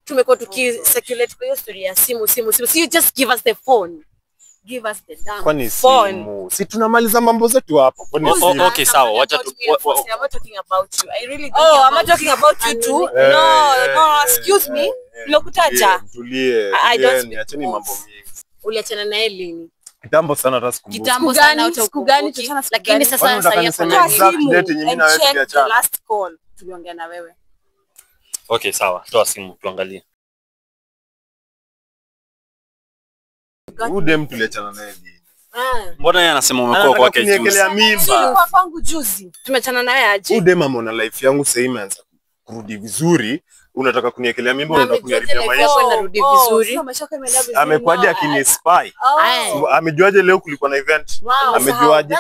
tumekuwa circulate kwa hiyo story ya simu. So you just give us the phone. Give us the damn phone. Si tunamaliza mambo zetu hapo. Okay, sawa. Wacha tu. I'm not talking about you. I really don't. I'm not talking about you too. No, excuse me. Lokutaja. Tulie. Acheni mambo mingi. Uliachana naye lini? Kitambo sana hata sikumbuki. Kitambo sana siku gani tutachana, lakini sasa sasa mimi na wewe tuliachana. Last call tuliongea na wewe. Okay, sawa. Toa simu tuangalie. Udem tuliachana naye lini? Mbona yeye anasema umekuwa kwake juzi? Niekelea mimba. Kwa kwangu juzi. Tumeachana naye aje? Udem ameona life yangu sasa imeanza kurudi vizuri. Unataka kuniekelea mimba, unataka kuniharibia maisha. Narudi vizuri. Amekuaje akini spy? Amejuaje leo kulikuwa na event? Amejuaje?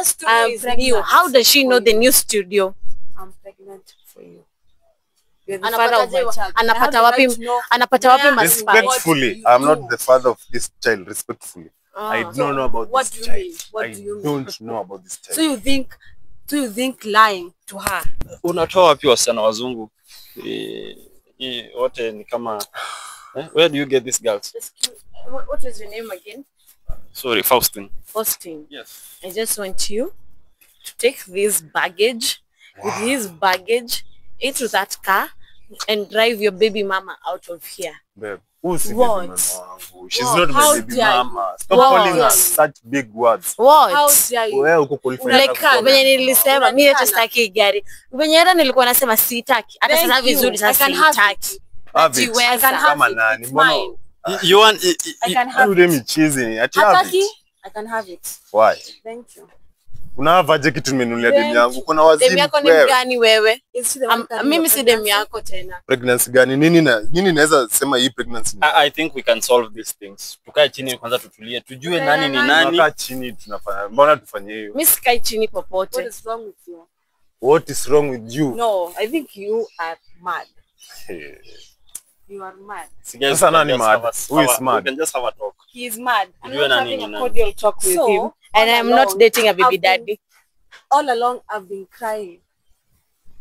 How does she know the new studio? I'm pregnant for you. Anapata wapi maspa? Respectfully, I'm not the father of this child. Respectfully, I don't know about this child. I don't know about this child. So you think lying to her? Unatoa wapi wasichana wazungu? Wote ni kama where do you get these girls? What is your name again? Sorry, Faustin. Yes. I just want you to take this baggage with his baggage into that car and drive your baby mama out of here. Babe, who's baby mama? She's not my baby mama. Stop calling her such big words. What? How dare you? Wewe uko qualified. Like venye nilisema mimi hata sitaki gari. Venye hata nilikuwa nasema sitaki. Hata sasa vizuri sasa sitaki. Kama nani? Mbona you want I can have them cheesy. I can have it. Why? Thank you. Unavaje kitu nimenunulia demu yangu? Kuna wazimu. Demu yako ni gani wewe? Mimi si demu yako tena. Pregnancy gani? Nini naweza sema hii pregnancy? I think we can solve these things. Tukae chini kwanza tutulie. Tujue nani ni nani. Tukae chini tunafanya. Mbona tufanye hiyo? Mimi sikai chini popote. What is wrong with you? What is wrong with you? No, I think you are mad. You are mad. Sasa nani mad? Who is mad? We can just have a talk. He is mad. I'm not having a cordial talk with him. And I'm not dating a baby daddy. All along I've been crying,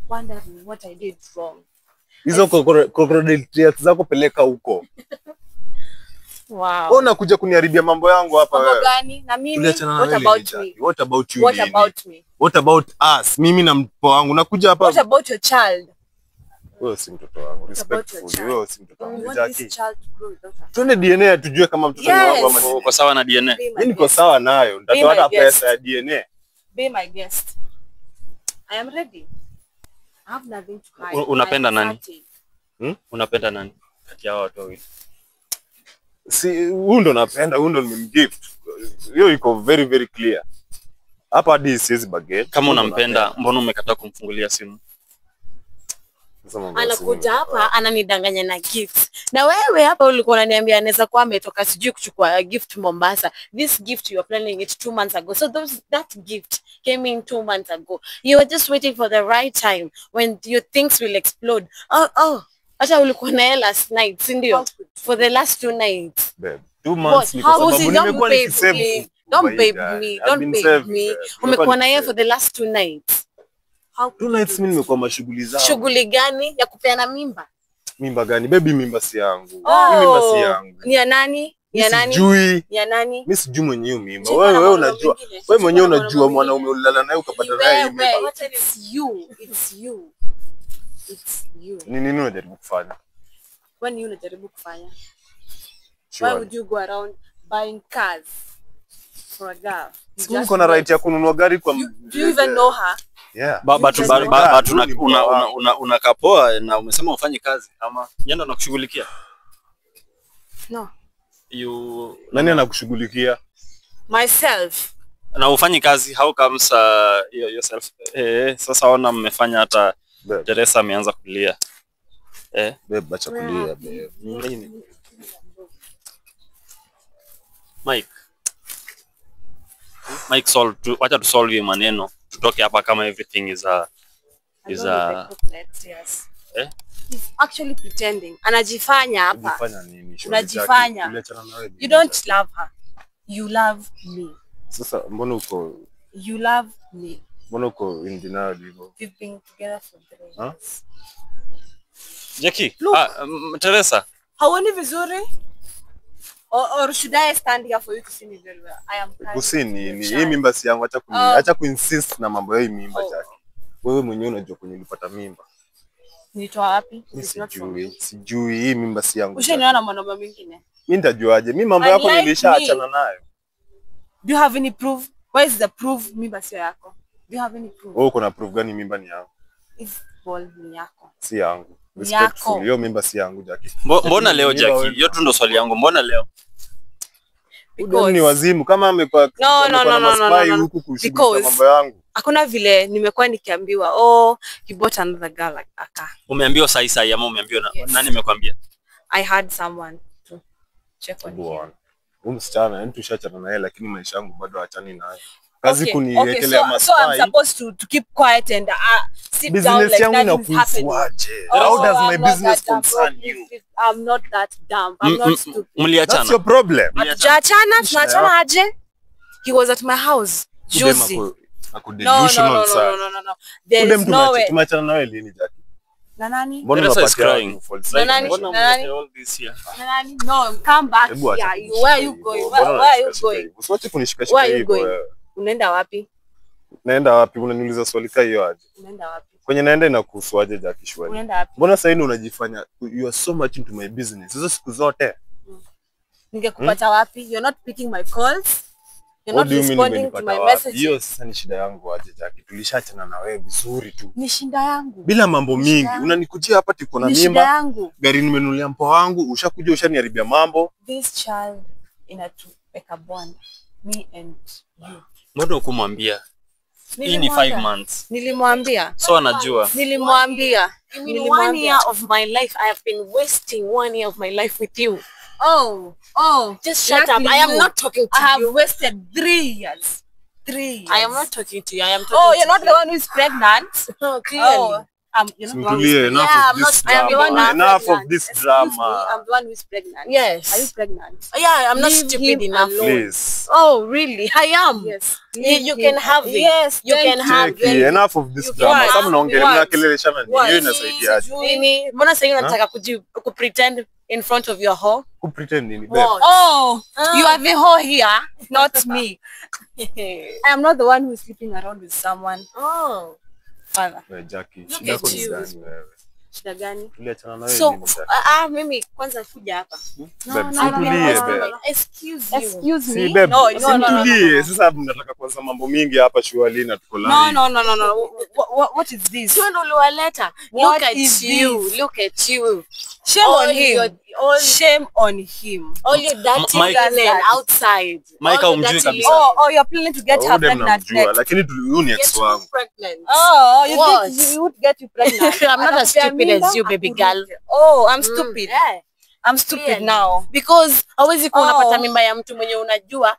wondering what I did wrong. Hizo crocodile tears zako peleka huko. Wow. Ona kuja kuniharibia mambo yangu hapa wewe. Mambo gani? Na mimi? What about me? What about you? What about me? What about us? Mimi na mpo wangu nakuja hapa. What about your child? Wewe si mtoto wangu. Respectfully. Wewe si mtoto wangu. Tuone DNA tujue kama mtoto wangu ama uko sawa na DNA. Mimi niko sawa nayo. Nitatoa hata pesa ya DNA. Be my guest. I am ready. I have nothing to hide. Unapenda nani? Unapenda nani kati ya watu wawili? Si huyu ndo napenda, huyu ndo nimemgift. Hiyo iko very very clear. Hapa hadi siwezi baget. Kama unampenda, mbona umekataa kumfungulia simu? Anakuja hapa ananidanganya na gift. Na wewe hapa ulikuwa unaniambia anaweza kuwa ametoka sijui kuchukua gift Mombasa. This gift you are planning it 2 months ago. So that gift came in 2 months ago. You were just waiting for the right time when your things will explode. Hata ulikuwa na last night, si ndio? For the last 2 nights. Babe, 2 months ni kwa sababu nimekuwa nikisave. Don't babe me. Umekuwa na yeye for the last 2 nights. 2 nights mimi nimekuwa mashughuli zangu. Shughuli gani? Ya kupeana mimba? Mimba gani? Baby mimba si yangu. Mimba si yangu. Ni ya nani? Ya nani? Sijui. Ya nani? Mimi sijui mwenyewe mimba. Wewe unajua. Wewe mwenyewe unajua mwanaume ulilala naye ukapata naye mimba. It's you. It's you. It's you. Ni nini unajaribu kufanya? When you unajaribu kufanya? Why would you go around buying cars for a girl? Sikuwa kuna right ya kununua gari kwa Do you even know her? Yeah. Unakapoa na umesema ufanye kazi ama yenda na kushughulikia? No. Nani anakushughulikia? Myself. Na ufanye kazi, how comes yourself? Sasa ona mmefanya hata Teresa ameanza kulia. Babe, acha kulia babe. Nini? Mike wacha tu solve maneno. Tutoke hapa kama everything is Yes. He's actually pretending. Anajifanya hapa. Unajifanya nini? Unajifanya. You don't love her. You love me. Sasa mbona uko? You love me. Mbona uko in denial hivyo? We've been together for 3 years. Jackie, Teresa, Hauoni vizuri? Or should I stand here for you to see me very well? I am crying. Kusini ni hii mimba si yangu, acha kuinsist na mambo ya hii mimba Jackie. Wewe mwenyewe unajua kwenye nilipata mimba. Nitoa wapi? Sijui hii mimba si yangu. Ushaniona na mwanaume mwingine? Mimi nitajuaje? Mimi mambo yako nilishaachana nayo. Do you have any proof? Where is the proof mimba sio yako? Do you have any proof? Wewe uko na proof gani mimba ni yangu? Is ball ni yako. Si yangu. Respectful. Hiyo mimba si yangu Jackie. Mbona leo Jackie? Hiyo tu ndo swali yangu. Mbona leo? Because ni wazimu kama amekuwa no. Huku kushughulikia mambo yangu. Hakuna vile nimekuwa nikiambiwa you bought another girl like aka. Umeambiwa sahi ama umeambiwa nani amekwambia? I had someone to check on him. Msichana, yani tushachana naye lakini maisha yangu bado haachani naye. Kazi kuniwekelea maspai. So I'm supposed to keep quiet and sit business down like nothing is happening. How does my business concern you? I'm not that dumb. I'm not stupid. Mliachana. That's your problem. Tunaachana aje? He was at my house. Juicy. No. There's no way. Tumeachana nawe lini Jackie? Na nani? Mbona unapatia na nani? All this here. Na nani? No, come back here. Where are you going? Where are you going? Usiwache kunishikashika hivyo. Unaenda wapi? Naenda wapi? Unaniuliza swali kama hiyo aje? Unaenda wapi? Kwenye naenda inakuhusu aje Jackie shwari? Unaenda wapi? Mbona sasa hivi unajifanya you are so much into my business? Hizo siku zote. Ningekupata wapi? You're not picking my calls. You're not responding to my messages. Hiyo sasa ni shida yangu aje Jackie. Tulishachana na wewe vizuri tu. Ni shida yangu. Bila mambo mingi. Unanikujia hapa tiko na mimba. Gari nimenunulia mpo wangu, ushakuja ushaniharibia mambo. This child inatupeka bond. Me and you. Mbona ukumwambia? Hii ni 5 months. Nilimwambia. So anajua. Nilimwambia. In 1 year of my life, I have been wasting 1 year of my life with you. Just shut up. I am not talking to you. I have wasted 3 years. 3 years. I am not talking to you. I am talking to you. You're not the one who is pregnant? Clearly. You're not the one who is pregnant. Enough of this drama. I'm the one who is pregnant. Yes. Are you pregnant? Yeah, I'm not stupid enough. Please. Oh, really? I am. Yes. You can have it. Yes. You can have it. Enough of this drama. Kama unaongelea mnakeleleshana ni hiyo inasaidia aje? Mimi, mbona sasa unataka kupretend in front of your whore? Kupretend nini babe? You are the whore here, not me. I am not the one who is sleeping around with someone. Father. Jackie, shida gani? Tuliachana na wewe So, nini Jackie? Mimi kwanza kuja hapa. Excuse me. Si babe, tulie. Sasa mnataka kwanza mambo mingi hapa shwali na tuko live. No. What is this? Sio ndo uliwaleta. Look at you. Shame on him. Shame on him. All your dirty men outside. Mike umjui kabisa. You're planning to get her pregnant next. Lakini huyu ni ex wangu. You think he would get you pregnant? I'm not as stupid as you, baby girl. I'm stupid. I'm stupid now. Because hawezi kuwa unapata mimba ya mtu mwenye unajua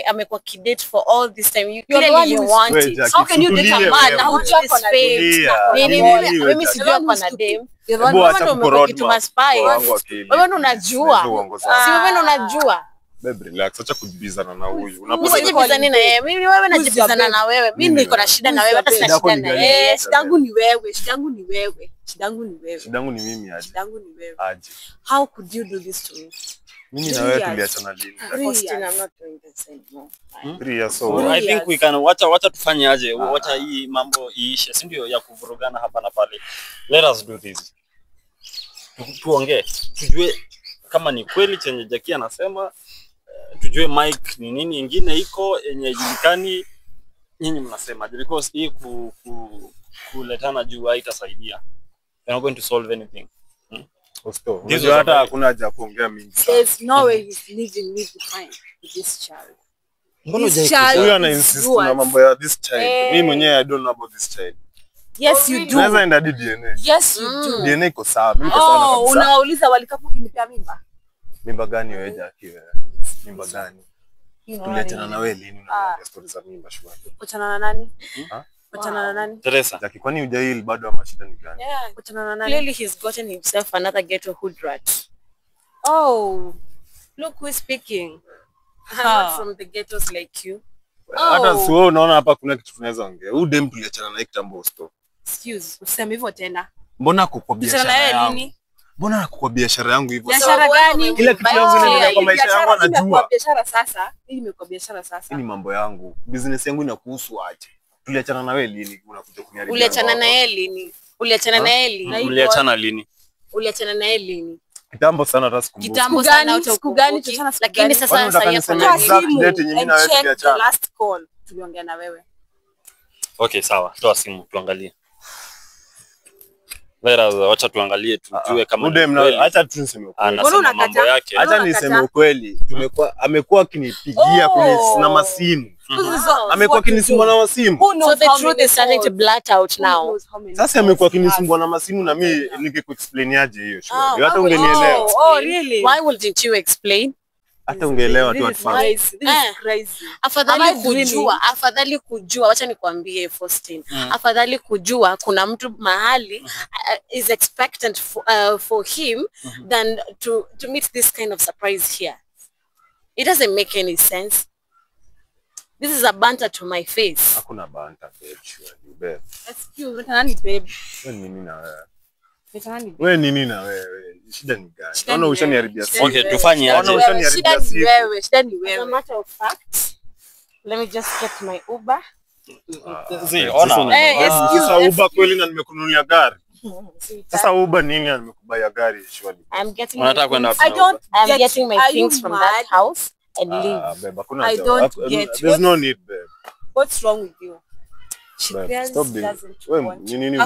amekuwa kidate for all this time. You clearly want it. How can you date a man na hujui ako na date? Mimi sijui ako na date. Wewe ndo umekuwa kitu maspy. Wewe ndo unajua. Si wewe ndo unajua. Babe relax, acha kujibizana na huyu. Unapojibizana na yeye. Mimi wewe najibizana na wewe. Mimi niko na shida na wewe, hata sina shida na yeye. Shida yangu ni wewe. Shida yangu ni mimi aje. Shida yangu ni wewe. Aje. How could you do this to me? Mimi na wewe tuliachana lini? I'm not doing this anymore. 3 years old. I think we can wacha tufanye aje. Wacha hii mambo iishe. Si ndio ya kuvurugana hapa na pale. Let us do this. Tuongee. Tujue kama ni kweli chenye Jackie anasema. Tujue Mike ni nini ingine iko yenye julikani. Nyinyi mnasema because hii kuletana juu haitasaidia. You're not going to solve anything. Unajua hata hakuna haja kuongea mingi. There's no way he's leaving me behind with this child. Mbona Jackie huyu ana insist na mambo ya this child? Mimi mwenyewe I don't know about this child. Yes you do. Naweza enda DNA. Yes you do. DNA iko sawa. Mimi niko sawa kabisa. Unauliza walikapo kinipea mimba? Mimba gani wewe Jackie wewe? Mimba gani? Tuliachana na wewe lini unaongea stories za mimba shwari? Kuachana na nani? Kuachana na nani? Teresa. Jackie, kwani hujaili bado ama shida ni gani? Kuachana na nani? Clearly he's gotten himself another ghetto hood rat. Look who is speaking. Not from the ghettos like you. Hata sio unaona hapa kuna kitu tunaweza ongea. Huyu dem tuliachana na kitambo stop. Excuse, useme hivyo tena. Mbona kuko biashara yangu? Nini? Mbona anakuwa biashara yangu hivyo? Biashara gani? Kila kitu yangu inaendelea kwa maisha yangu anajua. Biashara sasa. Hii imekuwa biashara sasa. Hii ni mambo yangu. Business yangu inakuhusu aje? Tuliachana na wewe lini? Unakuja kuniharibia. Uliachana na yeye lini? Uliachana na yeye lini? Mliachana lini? Uliachana na yeye lini? Kitambo sana hata sikumbuki. Kitambo sana Siku gani? Tuliachana siku lakini gani? sasa Kwani unataka sasa niseme yako exact nini? date yenye mimi na wewe And check the tuliachana? last call. Tuliongea na wewe. Okay, sawa. Toa simu tuangalie. Wacha tuangalie tujue kama Mude mna acha tu niseme ukweli. anasema mambo yake. Acha niseme ukweli. Amekuwa akinipigia na masimu. Amekuwa akinisumbua na masimu. So the truth is starting to blurt out now. Sasa amekuwa akinisumbua na masimu na mimi ningekuexplain aje hiyo shule. Hata ungenielewa. Oh, really? Why wouldn't you explain? Hata ungeelewa tu atfanye. This is crazy. Afadhali kujua, wacha nikwambie Faustin. Afadhali kujua kuna mtu mahali is expectant for him than to meet this kind of surprise here. It doesn't make any sense. This is a banter to my face. Hakuna banta babe, babe. Excuse me, nani babe? Wewe nini na wewe? Nani? Wewe nini na wewe? Shida ni gani? Naona ushaniharibia simu. Okay, tufanye Naona aje? ushaniharibia simu. Shida ni As a wewe. matter of fact, let me just get my Uber. Sasa Uber kweli na nimekununulia gari. Sasa Uber nini na nimekubaya gari shwari. I'm getting Unataka kwenda wapi? I'm getting my things from that house and leave. Babe, hakuna I haja. don't get There's no need, babe. What's wrong with you? She Babe, stop being. doesn't Wewe want. nini unaona?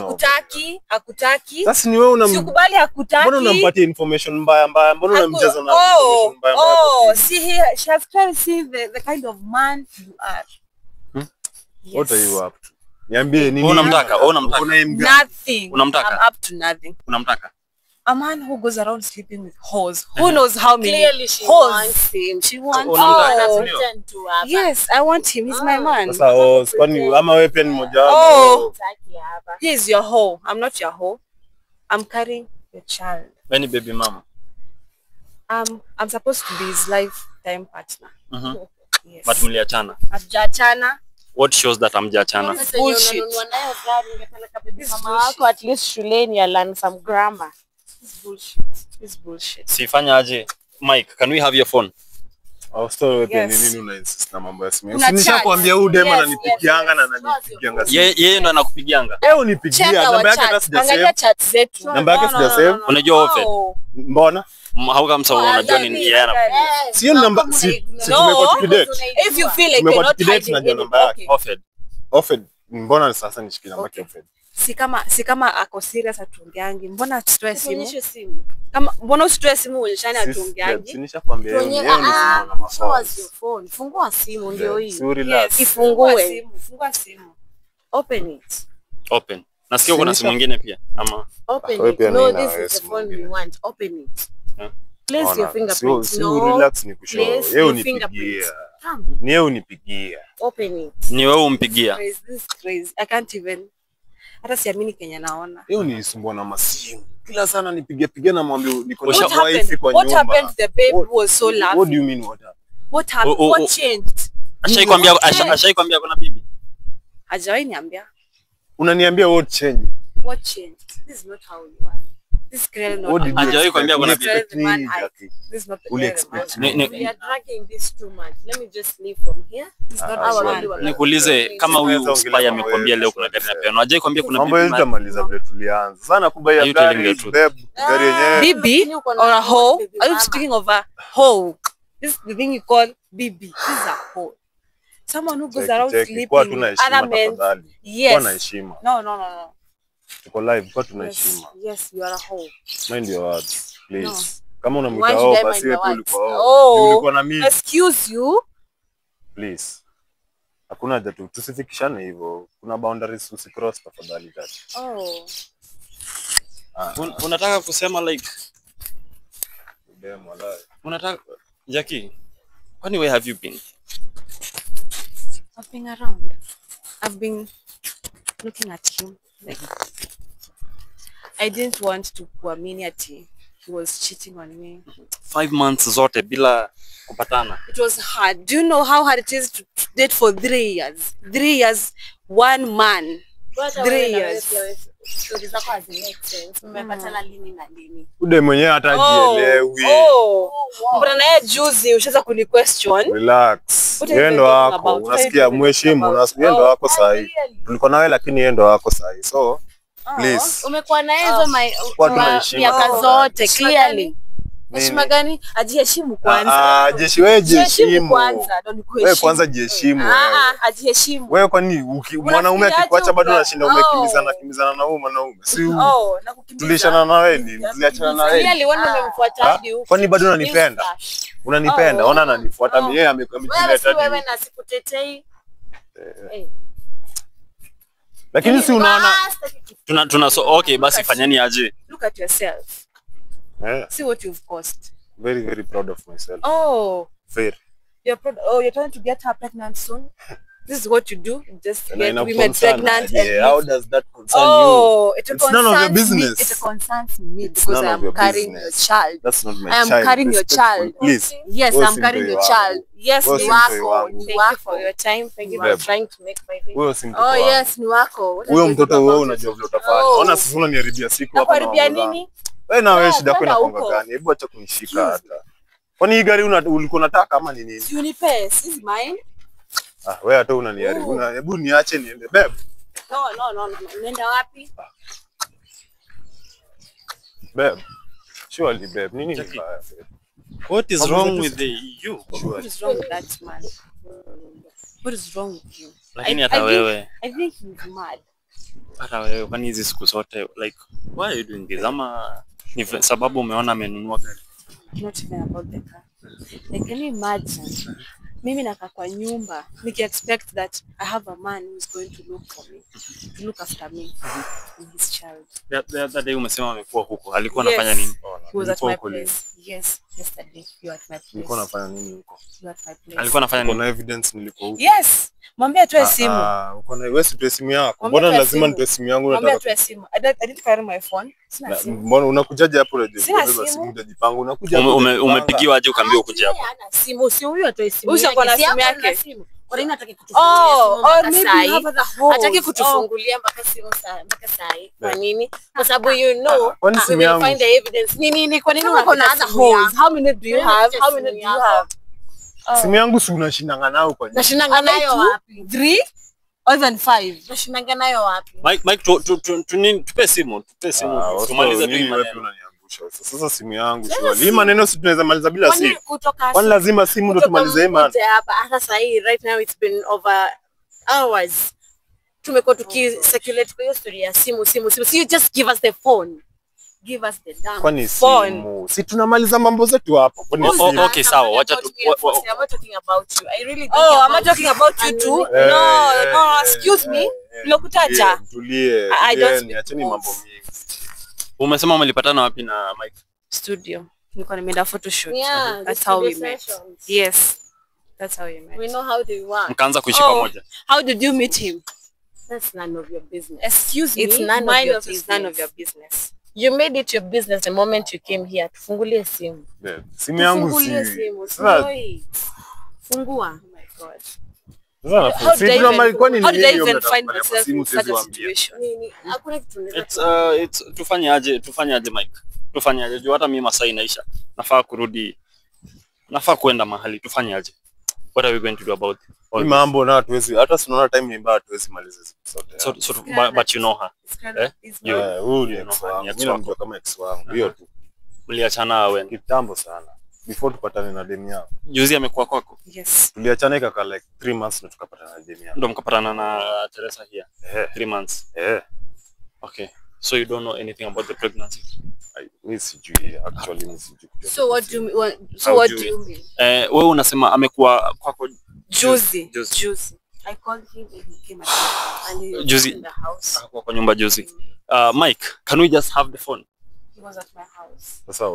Hakutaki. Sasa ni wewe Sikubali hakutaki. mbona unampatia information mbaya? Mbona unamjaza na Oh, information mbaya? see here, she has tried to see the kind of man you are. What are you up to? Niambie nini? Unamtaka? Kuna mga. Nothing. Unamtaka? I'm up to nothing. Unamtaka? A man who goes around sleeping with hoes. Who knows how many Clearly she hoes? wants him. She wants Unamtaka, him. ndio? Pretend to have. Yes, I want him. He's my man. Sasa kwani ama wewe pia ni mmoja wapo? Oh. Taki hapa. He is your hoe. I'm not your hoe. I'm carrying your child. Wewe baby mama. I'm supposed to be his lifetime partner. Yes. But mliachana. Hatujaachana. What shows that hamjaachana? Sasa Bullshit. unanunua nayo gari, ungepeleka bibi mama wako at least shuleni ya learn some grammar. It's bullshit. It's bullshit. Sifanya aje? Mike, can we have your phone? Au story wewe pia Yes. nini una insist na mambo ya simu? Una Nishakwambia chat. huyu dema Yes, ananipigianga na yes, yes. ananipigianga simu. Yeye ndo anakupigianga. Leo nipigia Check namba our yake hata chat. sijasave. Angalia chat zetu. Namba yake sijasave. Unajua Ofed? No. Mbona? How come so unajua ni yeye ana Sio namba si tumekuwa tukidate. If you feel like Tumekuwa you're not tukidate hiding najua any- namba yake. okay. Ofed. Ofed, mbona sasa nishikie namba yake Ofed? Si kama ako serious atuongeangi. Mbona usitoe simu? Tuonyeshe simu. Kama mbona usitoe simu uonyeshane atuongeangi? Sinishakwambia yeye ni Tuonye- simu na show us mafao. your phone. Fungua simu ndio hii. Si relax. Ifungue. Fungua simu. Open it. Open. Nasikia uko na simu nyingine pia ama Open Wewe it. pia No, nina this is the simu phone we nyingine. want. Open it. Yeah. Place your fingerprints. Si No. relax ni kushow. Place Yeye your unipigia. fingerprints. Come. Ni yeye unipigia. Open it. ni wewe umpigia? Crazy, this is crazy. I can't even. Hata siamini Kenya naona. Yeye unisumbua na masimu. Kila sana nipigia na mwambie niko What na wifi kwa What nyumba. happened to the babe who was so What do laughing? you mean what happened? What happened? Oh, oh, oh. What changed? Ashaikwambia kuna bibi? Hajawahi niambia. Unaniambia what change? What changed? This is not how you are. This is clearly not. What did you Hajawahi expect? kuambia kuna Uli expect the man nini, I- Jackie? This is not the Uli clearly expect man. Ni- We are dragging this too much. Let me just leave from here. This is not Ah, our sorry. man. Nikuulize kama huyu spy amekwambia leo kuna gari na piano. Hajakwambia kuna Mambo bibi yetu mahali? tamaliza vile tulianza. Sana kubaya Are you telling gari, the truth? babe, gari yenyewe. Bibi or a hoe? Are you speaking of a hoe? This is the thing you call bibi. This is a hoe. Someone who goes around Cheki, kwa sleeping tuna with heshima other men. tafadhali. Yes. Kwa na heshima. No. Tuko live, kwa tuna Yes, heshima. yes, you are a hoe. Mind your words, please. No. Kama Why unamwita should oh I basi mind wewe my pia words? ulikuwa Oh. oh. Ulikuwa na mimi, Excuse you. please. Hakuna haja tusifikishane hivyo. Kuna boundaries usicross tafadhali tatu. Oh. Unataka kusema like Dem wala. unataka Jackie, kwani where have you been? I've been around. I've been looking at him. Like, I didn't want to kuamini ati he was cheating on me. 5 months zote bila kupatana. It was hard. Do you know how hard it is to date for 3 years? 3 years, one man. 3 years. stories zako hazimake sense. Mmepatana lini na lini? Ude mwenyewe hata hajielewi. Mbona naye juzi ushaanza kuni question? Relax. Yeye ndo wako. Unasikia mheshimu, unasikia ndo wako sahi. Tulikuwa na wewe lakini yeye ndo wako sahi. So please. Umekuwa na hizo miaka zote clearly. Heshima gani? Ajiheshimu kwanza. Jeshi wewe jiheshimu. Kwanza ndo nikuheshimu. Wewe kwanza jiheshimu wewe. Ajiheshimu. Wewe kwani mwanaume akikuacha bado unashinda umekimbizana na huyo mwanaume? Si na kukimbizana. tulishana na wewe nini? Tuliachana na wewe. Clearly wewe umemfuata hadi huko. Kwani bado unanipenda? Unanipenda? Ona ananifuata mimi, yeye amejileta hadi. Wewe na sikutetei. Lakini si unaona tuna so okay basi fanyeni aje. Look at yourself. See what you've caused. Very, very proud of myself. Very. You're proud. You're trying to get her pregnant soon. This is what you do. You just And get I women concern pregnant. her. How does that concern you? It It's none of your business. It concerns me It's because none I of your am carrying business. your child. That's not my I am child. carrying your Respectful, child. please. Yes, Wewe I'm si carrying mtoi your wangu. child. Yes, Wewe ni si mtoi wako. wangu. Ni Thank you wako. for your time. Thank you for Babe. trying to make my day. Wewe si mtoto wangu. Yes, ni wako. What are Huyo you mtoto talking wewe about? unajua vile utafanya. Ona sasa unaniharibia siku hapa na Nakuharibia mambo zangu. nini? Wewe na wewe No, shida yako kwenda inakonga huko. gani? Hebu acha kunishika hata. Kwani hii gari ulikuwa unataka ama ni nini? Si unipe, this is mine. Wewe hata unaniharibu. Hebu niache niende. Babe. No. Nenda wapi? Babe. Surely babe. Nini ni mbaya? What is wrong with you? What is wrong with that man? What is wrong with you? Lakini hata wewe. I think he's mad. Hata wewe kwani hizi siku zote like why are you doing this? Ama ni sababu umeona amenunua gari? Not even about the car. Like, can you imagine? Mimi nakaa kwa nyumba, expect that I have a man who's going to look for me, to look after me and his child. The other day umesema amekuwa huko. Alikuwa anafanya nini? He was at my place. Yes, yesterday. You were at my place. Ulikuwa unafanya nini huko? You were at my place. Alikuwa anafanya nini? Kuna evidence nilikuwa huko. Yes. Mwambie atoe simu. Uko na wewe si simu yako. Mwambie Mbona atoe lazima simu. nitoe simu yangu Mwambie nataka? atoe simu. I didn't carry my phone. Sina simu. Mbona unakujaje hapo redio? Sina Beba simu. hujajipanga. Unakuja Umepigiwa aje ukaambiwa kuja hapo? Hana simu, si huyu atoe simu. Huyu ako na Si simu yako ana yake. simu. Kwa nini hataki kutufungulia simu or mpaka maybe saa you hii? have other holes. Hataki kutufungulia mpaka saa hii. Kwa nini? Kwa sababu you know kwani we simu will yangu? find the evidence. Nini kwa nini Kama uko na unapata other simu holes? yangu? How many do you have? How many do you have? Simu yangu si unashindanga nao kwa nini? Nashinanga nayo wapi? 3 or even 5? Nashinanga nayo wapi? Mike tupe simu tumalize tu hii maneno. Sasa simu yangu shwali. Hii maneno si tunaweza maliza bila simu. Kutoka Kwani lazima simu ndo tumalize hii maneno? hapa hata saa hii right now it's been over hours. Tumekuwa tukicirculate kwa hiyo story ya simu. So you just give us the phone. Give us the damn Kwani phone. simu? Si tunamaliza mambo zetu hapo. Kwani simu? Okay, sawa. Wacha tu I'm not talking about you. I really think I'm not talking about you too. No, excuse me. Lokutaja. Tulie. I don't speak Acheni mambo mingi. umesema mlipatana wapi na Mike? Studio. Nilikuwa nimeenda photoshoot. Yeah, That's the how we studio met. sessions. Yes. That's how we met. We know how they work. Mkaanza kuishi pamoja. How did you meet him? That's none of your business. Excuse me. It's none of Mine your is business. none of your business. You made it your business the moment you came here. Tufungulie simu. Simu yangu Tufungulie si. simu. Sasa Sio. Fungua. Oh my God. sasa si tunamaliza kwani How ni did I nini even mnataka find kufanya kwa myself simu in such siwezi a waambia. situation? Nini? Hakuna kitu tunaweza. Tufanye aje Mike? Tufanye aje? Juu hata mimi masaa inaisha. Nafaa kuenda mahali. Tufanye aje? What are we going to do about it? Hii mambo na hatuwezi hata tunaona time ni mbaya hatuwezi maliza zote. So but you know her. Huyu ni ex wangu. Mimi namjua kama ex wangu. Hiyo tu. Mliachana wewe. Kitambo sana. Before tupatane na demu yao. Juzi amekuwa kwako. Yes. Tuliachana ikaka like 3 months na tukapatana na demu yao. Ndio mkapatana na Teresa here. 3 months. Okay. So you don't know anything about the pregnancy. Mimi sijui actually mimi sijui. So what do you mean? Wewe unasema amekuwa kwako Juzi. I called him and he came and he was Juzi. in the house. akakuwa kwa nyumba juzi. Mike, can we just have the phone? He was at my house. Sasa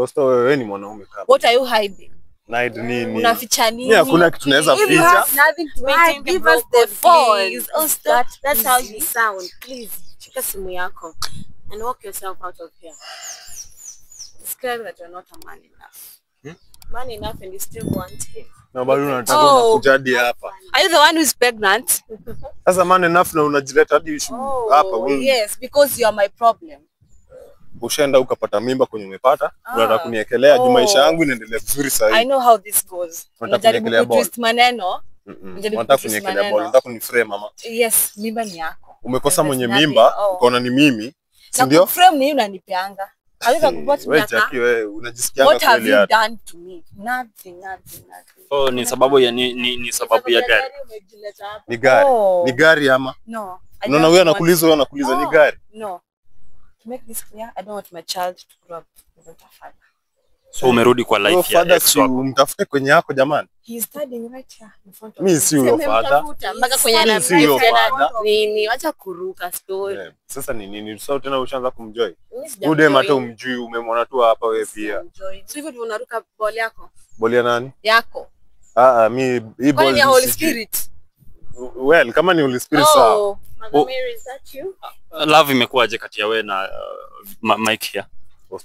wasta wewe ni mwanaume kama. What are you hiding? Night nini? Unaficha nini? Mimi hakuna kitu naweza If you ficha. have nothing to Maintain hide, the give bro us the code, phone. please. Oh, stop. That's how you sound. Please, shika simu yako and walk yourself out of here. It's clear that you're not a man enough. Man enough and you still want him. Na bado unataka Oh. unakuja hadi hapa. Are you the one who is pregnant? Sasa man enough na unajileta hadi issue hapa. Yes, because you are my problem. Ushaenda ukapata mimba kwenye umepata, unataka kuniekelea juu maisha yangu inaendelea vizuri sasa I hivi. know how this goes. Unajaribu kutwist maneno. Unataka kuniekelea ball, unataka kuniframe mama. Yes, mimba ni yako. Umekosa mwenye mimba, ukaona ni mimi. Si ndio? Na frame ni unanipeanga. Hawezi kupata wewe miaka. Jackie, wewe unajisikianga What have kweli you hata. done to me? Nothing. Oh, ni sababu ya ni sababu ya gari. Ni gari. Oh. Ni gari ama? No. Unaona wewe anakuuliza ni gari. No. To make this clear, I don't want my child to grow up without a father. So umerudi kwa life ya ex wako. Mtafute kwenye yako jamani. He is studying right here in front of Mimi si huyo father. Mpaka kwenye Mimi si huyo father. nini, wacha kuruka story. Sasa ni nini? Sasa tena ushaanza kumjoy. Mimi sijamjoi. Ude hata umjui, umemwona tu hapa wewe pia. So hivyo ndio unaruka ball yako? Boli ya nani? Yako. Mimi hii Kwani ball ni Holy Spirit? Well, kama ni Holy Spirit sawa. Mother Mary, is that you? Love imekuwaje kati ya wewe na Mike here?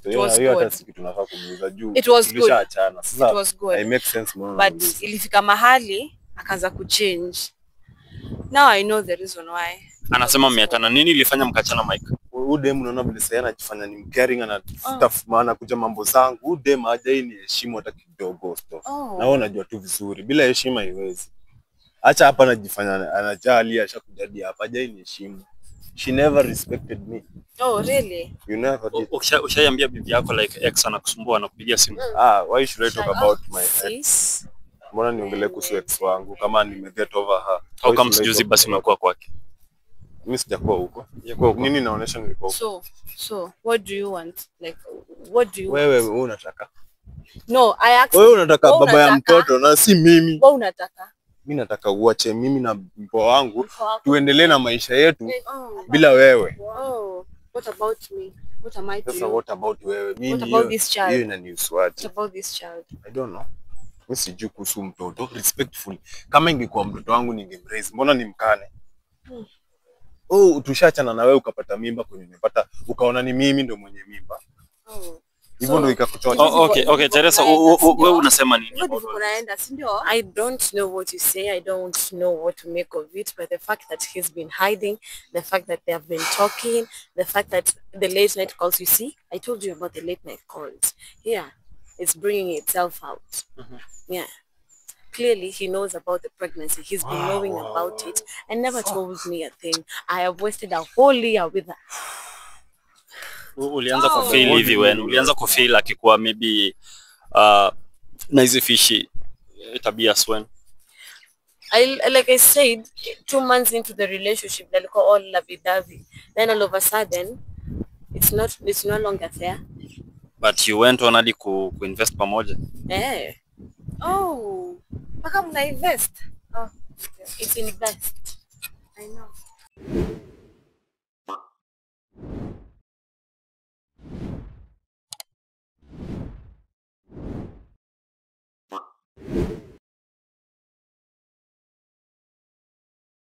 Hiyo hata siku tunafaa kumuuliza juu. It was good. Tulishaachana. Sasa It was good. I make sense mbona. But ilifika mahali akaanza kuchange. Now I know the reason why. Anasema mmeachana. Nini ilifanya mkachana Mike? Ude mnaona vile sasa anajifanya ni mcaring, anatafuta maana kuja mambo zangu. Ude hajai ni heshima hata kidogo sto. Na wewe unajua tu vizuri bila heshima haiwezi. Acha hapa anajifanya anajali, ashakujadi hapa hajai ni heshima. She never respected me. Oh, really? You never did. Ushaiambia bibi yako like ex anakusumbua anakupigia simu? Why should I talk about my ex? Mbona niongelee kuhusu ex wangu kama nime-get over her? Au kama sijuzi basi umekuwa kwake? Mimi sijakuwa huko. Nini naonesha nilikuwa huko? So what do you want? Like what do you Wewe want? unataka? No, I asked. Wewe unataka baba ya mtoto na si mimi. Wewe unataka? Mimi nataka uache mimi na mpo wangu tuendelee na maisha yetu bila wewe. Oh, what about me? What am I to Sasa you? what about wewe? Mimi What about this child? hiyo inanihusuaje? What about this child? I don't know. Mimi sijui kuhusu mtoto respectfully. Kama ingekuwa mtoto wangu ningemraise. Mbona nimkane? Tushaachana na wewe ukapata mimba kwenye nimepata ukaona ni mimi ndo mwenye mimba. Hivyo ndo ikakuchocha. Okay, Teresa, wewe unasema nini? I don't know what you say. I don't know what to make of it. But the fact that he's been hiding, the fact that they have been talking, the fact that the late night calls, you see, I told you about the late night calls. Yeah, it's bringing itself out. Yeah. Clearly, he knows about the pregnancy. He's been knowing about it and never told me a thing. I have wasted a whole year with her. Ulianza kufeel hivi when ulianza kufeel akikuwa maybe na hizi fishy tabia when like I said, 2 months into the relationship, they'll call all lovey-dovey. Then all of a sudden, it's no longer there. But you went on hadi ku-invest pamoja. Eh. Oh, mpaka mna invest? It's invest. I know.